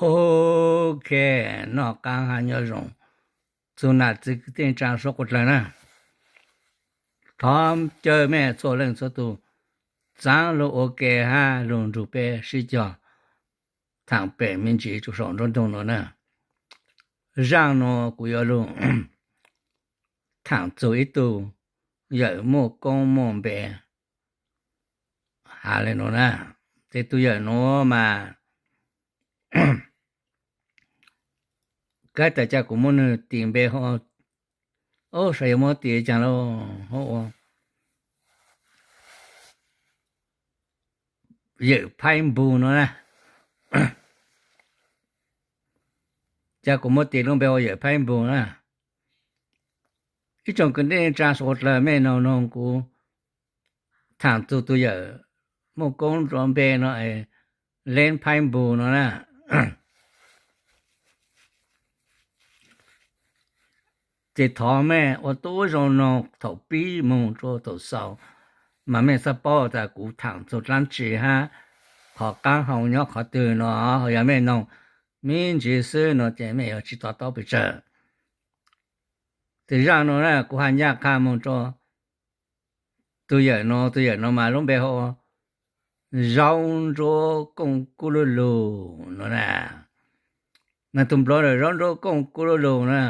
Ok, noj qab hab nyob zoo txug nam txiv kwv tij neej tsaa suav quas dlawg na. Thov caw mej txhua leej txhua tug txaav lug ua ke hab lug nrug peb sib cog thaam pem me ntsis rua saum nruab nroog nuav na. Zaaj nuav kuv yuav lug thaam txug ib tug yawm muaj koob muaj npe has le nuav na. Ces tus yawm nuav mas kab tas ca kuv muab nwg tis npe, o, saib yuav muab tis caag lauj, ua yawm Phaib Npug nuav na. Ca kuv muab tis lub npe ua yawm Phaib Npug na. Ib tsoom kwv tij neej tsaa suav quas dlawg, mej noog noog kuv thaam txug tus yawm muaj koob npe nuav, Leeb Phaib Npug nuav na. Ces thov mej ua tub zoo noog thaum pib moog rua thaum xaus, mas mej txhaj paub tas kuv thaam txug dlaab tsi hab qhov qaab hau nyob qhov twg no. Yog mej noog me ntsis xwb no ces mej yuav tsi to taub pes tsawg. Ces zaaj nuav na kuv has ncaj qha moog rua tus yawm nuav, tus yawm nuav mas lub npe hu ua Zaub Ntsuab Kooj Kub Lug Lug nuav na. Nwg tus nplua nuav Zaub Ntsuab Kooj Kub Lug Lug na.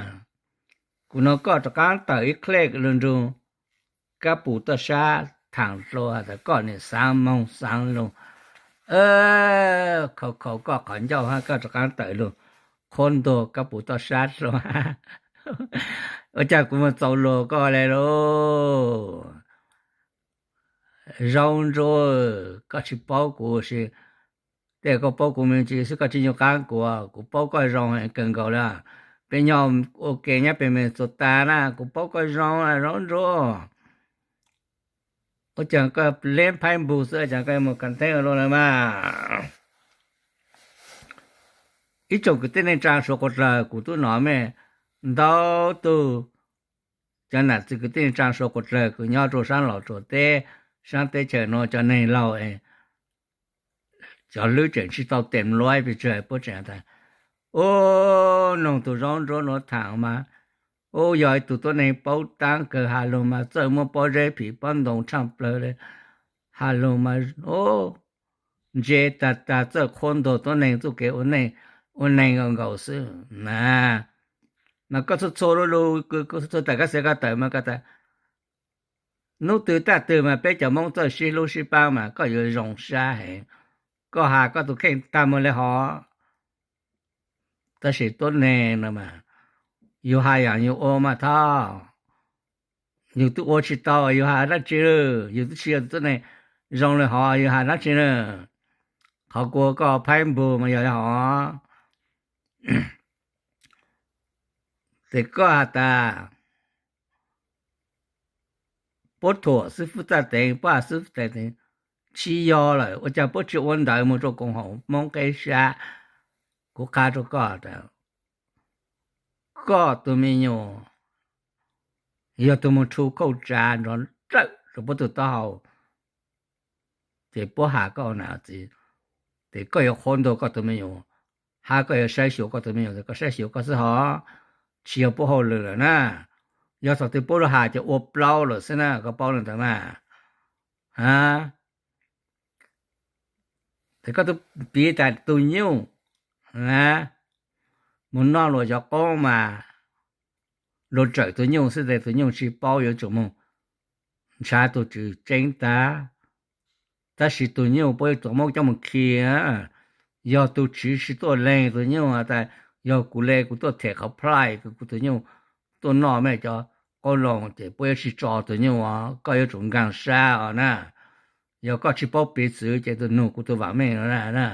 Kuv nug koj rov qaab tawm ib click lug nrug kab pus toj sab thaam dlua has tas koj nim xaav moog xaav lug, khaus khaus koj qhov ncauj hab koj rov qaab tawm lug qhuab ntuag kab pus toj sab dlua. Ua caag kuv moog txaus lug koj le lauj? Zaub Ntsuab, koj tsi paub kuv si, tej koj paub kuv me ntsis xwb, koj tsi nyuaj qaab kuv, kuv paub koj zoo heev kawg nkaus le. Peb nyob ua ke nyob pem Minnesota na, kuv paub koj zoo Zaub Ntsuab. Ua caag koj Leeb Phaib Npug xwb, ua caag koj yuav moog contact lug lawm mas? Ib tsoom kwv tij neej tsaa suav quas dlawg, kuv tub nov mej ntau tug cov nam txiv kwv tij neej tsaa suav quas dlawg kws nyob rua saab Los Tsuas teb, saab teb chaws nuav cov neeg laug es cov hlwb tseem tsi tau tem luaib pes tsawg puab tseem tas, u, noog tug Zaub Ntsuab nuav thaam mas, u, yog ib tug tuab neeg paub taab kawg, has lug mas txawj muab pob zeb phim pob ntoo tshaaj plawg le, has lug mas, u, ntse tag tag, txawj qhuab ntuag tuab neeg txuj kev ua neej nkaus nkaus xwb na. Mas koj txhua txhua lug lug, koj txhua txhua tas koj xav koj tawm mas koj tas, nub twg taj twg mas peb cov Moob txawj sib hlub sib paab mas koj yuav zoo sab heev. Koj has koj tus kheej tag moog le hov. Tab sis tuab neeg no mas yug has yaam yug ua mas thov, yug twb ua tsi tau yug has dlaab tsi, yug twb tsi yog tus tuab neeg zoo le hov yug has dlaab tsi na. Qhov kuv ua koj Phaib Npug mas yog le hov. Ces koj has tas puab thuam xib fwb Txaj Teev, puab has xib fwb Txaj Teev, tsi yog lawm, ua caag puab tsi ua ntawv moog rua koom haum Moob qeb sab? Kuv qha rua koj tas, koj tus me nyuam yog tug moog rhu khauj tsav nrov dlawm rua puab tug taub hau, ces puab has koj ua nam txiv, ces koj yuav qhuab ntuag koj tus me nyuam, hab koj yuav saib xyuas koj tus me nyuam, koj saib xyuas koj xwb hov, tsi yog puab hauj lwm lawm na. Yog thaum twg puab lug has ces ua plaub lawm xwb na, koj paub le ntawd mas. A, ces koj tub piv tas tus nyuj na, moog noj luas cov qoob mas luas tsawm tus nyuj xwb tes tus nyuj tsi paub, yuav tsum moog nrhav tug tswv tseeb tag. Tab sis tus nyuj puab yuav tsum muab coj moog khi. Yog tug tswv tsi tuaj leeg tus nyuj tas, yog kuv le kuv tuaj them qhov plhaib kws kuv tus nyuj tuaj noj mej cov qoob loo ces puab yuav tsi tso tus nyuj os, koj yuav tsum nkaag sab os na. Yog koj tsi paub piv txwv ces tus nug kuv tus vaam meej no na.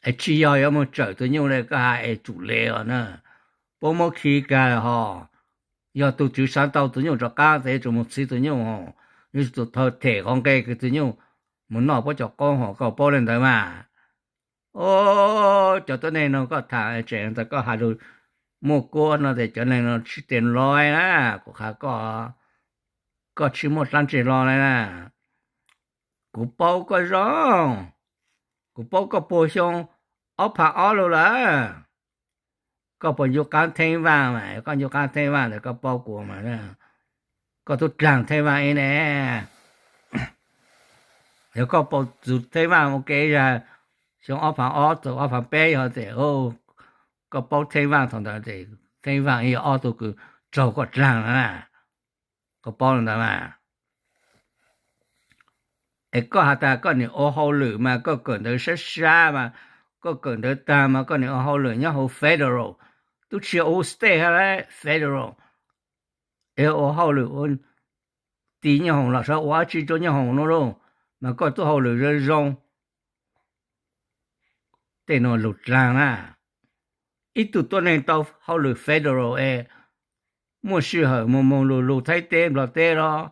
Es tsi yog yuav moog tsawm tus nyuj le, koj has es tsum le os na. Puab muab khi kag hos. Yog tug tswv saav tau tus nyuj rov qaab tes yuav tsum moog txhiv tus nyuj, yuav tsum tau them qhov nqe kws tus nyuj moog noj puab cov qoob hos, koj paub le ntawd mas. O, cov tuab neeg no koj tham tseem tas koj has lug muaj kuab no tes cov neeg no tsi tes loj na, kuv qha koj, koj tsi muaj dlaab tsi loj le na. Kuv paub koj zoo, kuv paub koj puag xyoo ob phav ob lug lawm. Koj puas ncu qaab theeb vaaj mas? Koj ncu qaab theeb vaaj ntawd koj paub kuv mas, koj tub dlaag theeb vaaj ib ne. Yog koj paub txug theeb vaaj ua ke zag xyoo ob phav ob txug ob phav peb yog tes, koj paub theeb vaaj thaum ntawd tes, theeb vaaj yog ob tug kws raug koj dlaag na. Koj paub le ntawd mas. Es koj has tas koj nim ua hauj lwm mas koj kawm ntawv sab sab mas, koj kawm ntawv tag mas koj nim ua hauj lwm nyob hauv federal, tub tsi ua state hab federal. Es ua hauj lwm ua ti nyooj hoom los sab ua dlaab tsi rua nyooj hoom nuav lauj, mas koj tub hauj lwm zoo zoo. Tej nuav lug dlaag na. Ib tug tuab neeg tau hauj lwm federal es muaj sij hawm moog moog lug lug Thaib teb Nplog teb los,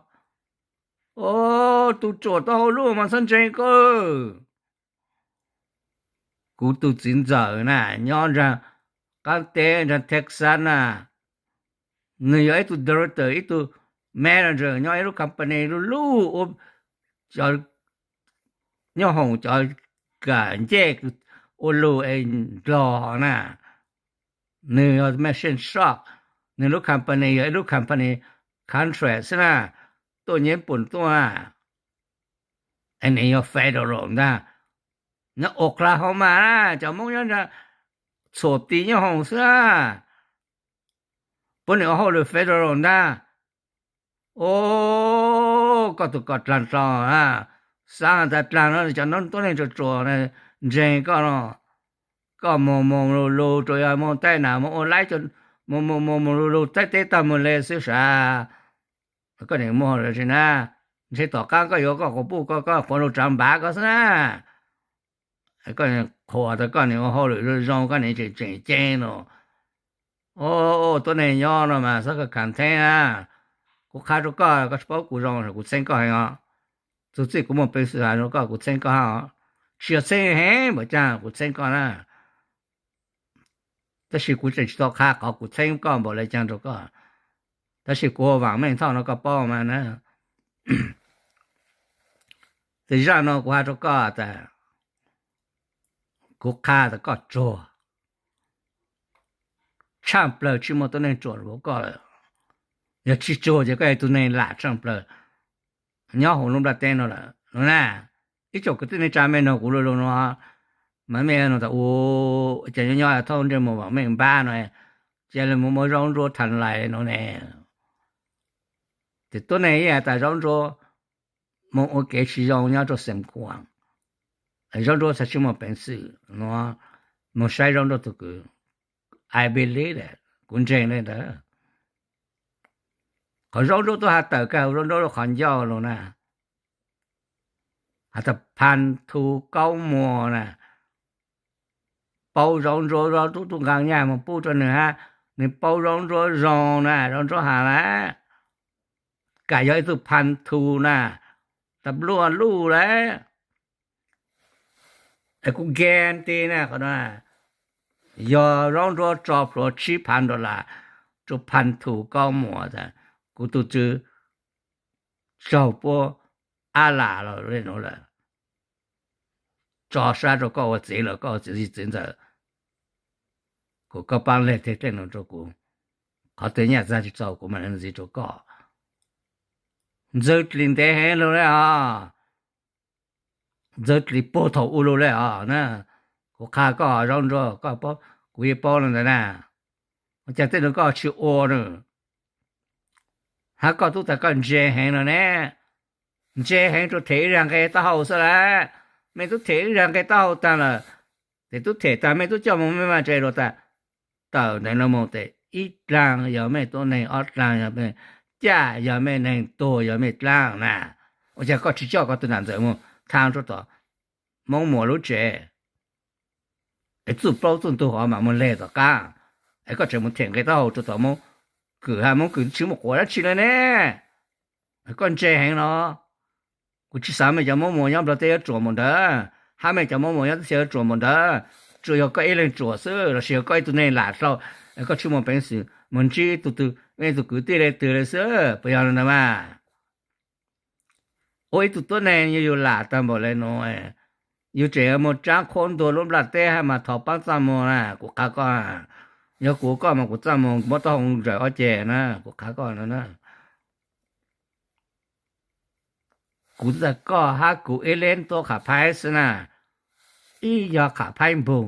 o, tug ruam tau hauj lwm mas txhob ntseeg koj. Kuv tug txiv ntxawm na, nyob nraag qaab teb nraag Texas na, nwg yog ib tug director, ib tug manager nyob ib lub company luj luj ua cov nyooj hoom cov kam ncej ua lug es ndlog na. Nwg yog machine shop, nwg lub company yog ib lub company contract xwb na, tuaj Nyij Pooj tuaj na. Es nwg yog federal ntag. Nyob Oklahoma na, cov Moob nyob nraag txhuam ti nyooj hoom xwb na, puab nwg ua hauj lwm federal ntag. O, koj tug koj dlaag dlog, xaav has tas dlaag no cov tuab neeg ruam ruam ntseeg koj no, koj moog moog lug lug rua yog moog Thaib Nam moog ua laib, moog moog moog lug lug Thaib teb taag moog le xwb sav. Koj nim muaj le tsi na, ntshe tom qaab koj yuav koj quas puj koj, koj quas lug tsaav npav koj xwb na. Koj qhuas tas koj nim ua hauj lwm zoo zoo koj nim tseem tseem ceeb no. O, tuab neeg nyob no mas xob khav theeb na. Kuv qha rua koj, koj tsi paub kuv zoo, kuv txheeb koj heev os. Txug txij kuv muaj peev xwm has rua koj kuv txheeb koj hab os. Tsi yog txheeb heev npaum caag kuv txheeb koj na. Tab sis kuv tseem tsi tau qha qhov kuv txheeb koj npaum le caag rua koj. Tab sis kuv ua vaam meej thoj no koj paub mas na. Tes zaaj no kuv has rua koj tas, kuv qha tas koj tsuag tshaaj plawg, tsi muaj tuab neeg ruam huv koj lawm. Yog tsi tsuag ces koj yog tug neeg lam tshaaj plawg nyob huv lub nplaj teb no lawm no na. Ib tsoom kwv tij neej tsa mej nug kuv lu lug no, mas mej nug tas u, cas nyob nyob thauj ntsej muag vaam meej npab no, cia li mus muab zaub ntsuab thav lais no ne. Tes tuab neeg ib has tas zaub ntsuab moog ua kev tsi zoo nyob rua Xeem Khuam, zaub ntsuab txhad tsi muaj peev xwm no, moog saib zaub ntsuab tug kws, I believe, kuv ntseeg le ntawd. Qhov zaub ntsuab tub has tawm kag huv zaub ntsuab lub qhov ncauj lug na, has tas Phas Thu Kaub Muas na, paub zaub ntsuab, zaub ntsuab tub nqaa nyaj moog pub rua nwg hab, nwg paub zaub ntsuab zoo na, zaub ntsuab has lawm, kam yog ib tug Phas Thu na, tas luaj luj lawm. Es kuv guarantee na, qhov no yog zaub ntsuab tso plhuav tsib phav dollar rua Phas Thu Kaub Muas tas, kuv tug tswv tsaug puab ab lam los le nuav lawm, tso sab rua koj ua txiv lawm, koj ua txiv txiv ntxawm, kuas koj paab leg tej dlej nuav rua kuv, qhov twg nyaj txag tsi txaus kuv mam le ntxiv rua koj. Ntxwg Dlis ntev heev lug le os, Ntxwg Dlis puag thaum ub lug le os na. Kuv qha koj zaub ntsuab, kuv yeej paub le ntawd na. Ua cas tej nuav koj tsi ua na? Hab koj tub tas koj ntse heev no ne, ntse heev rua them ib zag nqe taub hau xwb lawm. Mej tub them ib zag nqe taub hau taag lawm, tes tub them taag mej tub coj moog mej vaaj tse lug tas, tawm ntawm nuav moog tes ib dlaag yog mej tuab neeg, ob dlaag yog mej caj, yog mej neeg tuag, yog mej dlaab na. Ua cas koj tsi coj koj tug nam ntxawm moog thaam rua tom Moob Muas lub tsev, es txuj plaub txuj ntug hov mam moog le tom qaab, es koj tseem moog them nqe taub hau rua tom Moob Kws hab, Moob Kws tsi muaj quas dlaab tsi le ne. Koj ntse heev no. Kuv tsi xaav mej cov Moob Muas nyob Nplog teb yuav ruam npaum ntawd, hab mej cov Moob Muas nyob teb chaws yuav ruam npaum ntawd. Tsuas yog koj ib leeg ruam xwb, lossis yog koj ib tug neeg lam dlhau, koj tsi muaj peev xwm moog ntsib tug tug, ib tug kwv tij le twg le xwb, puas yog le ntawd mas? Ua ib tug tuab neeg yug yug lam taag npaum le nuav, Yus tseem mus tsaab qhuab ntuas lub nplaj teb hab mas thov paab txaj muag na, kuv qha koj. Yog kuv koj mas kuv txaj muag muab taub hau zawm ob ceg na, kuv qha koj no na. Kuv txawm koj hab kuv ib leeg tuab qham phaib xwb na, ib yog qham phaib npug,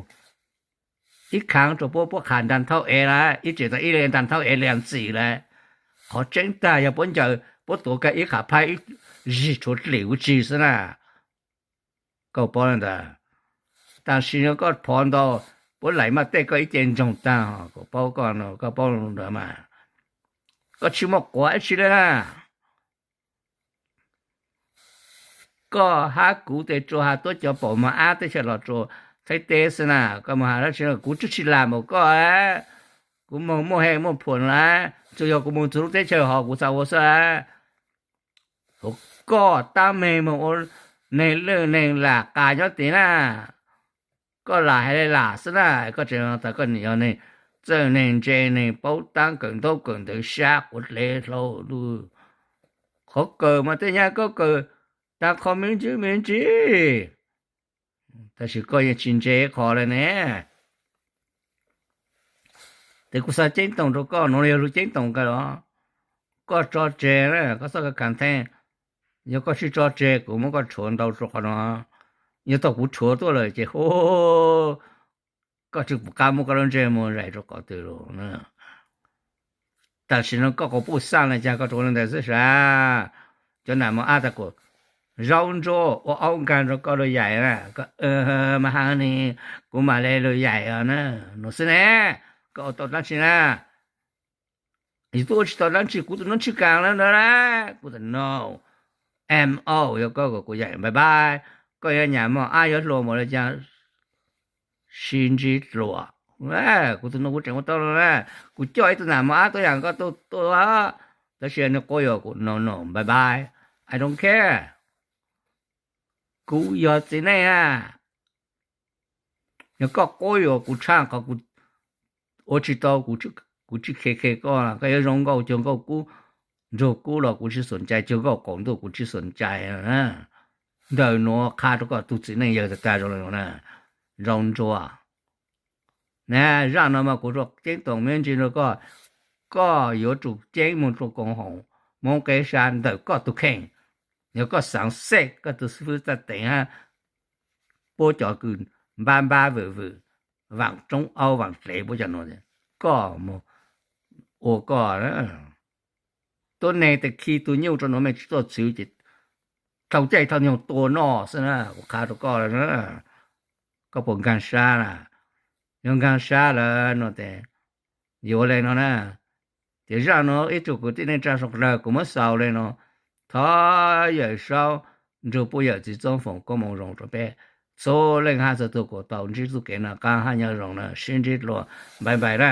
ib khaav rua puab, puab qham nra nthauj ev lawm, ib tseem tau ib leeg nra nthauj ev le ntxim lawm. Qhov tseeb tag yog puab ncaws, puab tuav kag ib qham phaib ib zig tshuav dlim huv tsi xwb na. Koj paub le ntawd. Tam sim no koj phov ntau, puab laim maj tej koj ib ce ntsoog tag, kuv paub koj, koj paub ntawd mas. Koj tsis muaj quav ib tsi le na. Koj hab kuv tes tsuas has tuab cov paum mos ab teb chaws los rua Thaib teb xwb na, koj mus has dlaab tsi, kuv tub tsis lam npaum koj, kuv moog muaj he muaj phuam lawm, tsuas yog kuv mus txug lub teb chaws hov kuv xav ua xwb. Koj tab meeg moog ua neeg lwj neeg lam qas nyob tid na. Koj lam hais le lam xwb na, koj tseem tas koj nim yog neeg txawj neeg ntse, neeg paub taab kawm ntaub kawm ntawv sab quav dlev hlau lug. Qhov kawm mas tej nyab koj kawm taag qho me ntsis me ntsis, tab sis koj yeej tsis ntse qhov le ne. Tes kuv xav ceeb toom rua koj, nuav yog lug ceeb toom kawg los. Koj tso tseg na, koj txhob khav theeb. Yog koj tsis tso tseg kuv muab koj rhuav ntau rua qhov no. Yog tau kuv rhuav tuaj lawm ces hu, koj tsis pum qab muab koj lub ntsej muag zais rua qhov twg lawm na. Tam sim no koj quas puj xaj le caag koj rua le ntawd xwb sav. Cov nam mos ab tag kuas zaub ntsuab ua aub nkaag rua koj lug yaim na, koj mas ha ni, kuv mam le lug yaim os na, nuav xwb ne. Koj ua tau dlaab tsi na? Yus tub ua tsis tau dlaab tsi, kuv tus noob tsis kaam le ntawd na. Kuv tus noob, mo, yog koj kom kuv yaim bye bye. Koj yuav nyam mos ab yuav hluas npaum le caag, sib ntsib dlua. Kuv tus noob kuv tseem ua tau le na. Kuv coj ib tug nam mos ab tuab yaam koj tuaj, tab sis nwg quab yuam kuv, no no, bye bye, I don't care. Kuv yog txiv neej na. Yog koj quab yuam kuv tshaaj qhov kuv ua tsis tau, kuv tsis khe khe koj, koj yuav zoo nkauj cuag nkauj kub, nrug kub los kuv tsis xum cai, cuag nkauj qaum ntuj kuv tsis xum cai. Ntawm nuav qha rua koj tug txiv neej yawg tag tag zoo le nuav na, zoo ntsuag. Na, zaaj no mas kuv rua ceeb toom me ntsis rua koj, koj yuav tsum ceeb moog rua koom haum Moob Qeb Sab ntawm koj tug kheej. Yog koj xaav xej koj tug xib fwb Txaj Teev hab puab cov kws npab npab vwm vwm, vaam roob aub vaam dlev puab cov nuav, koj moog ua koj. Tuab neeg tes khi tug nyuj rua nuav mej tsis tuaj txhwv ces thau caij thau nyoog tua noj xwb na, kuv qha rua koj le na. Koj puas nkaag sab na? Yog nkaag sab lawm no tes yuav le no na. Ces zaaj nuav ib tsoom kwv tij neej tsaa sau dlawg kuv muab xaus le no. Thov Yawm Saub nrug puj yawm txiv txoob foom koob moo zoo rua peb txhua leej hab txhua tug kuas tau ntsib txuj kev noj qaab hab nyob zoo na, sib ntsib dlua, bye bye na.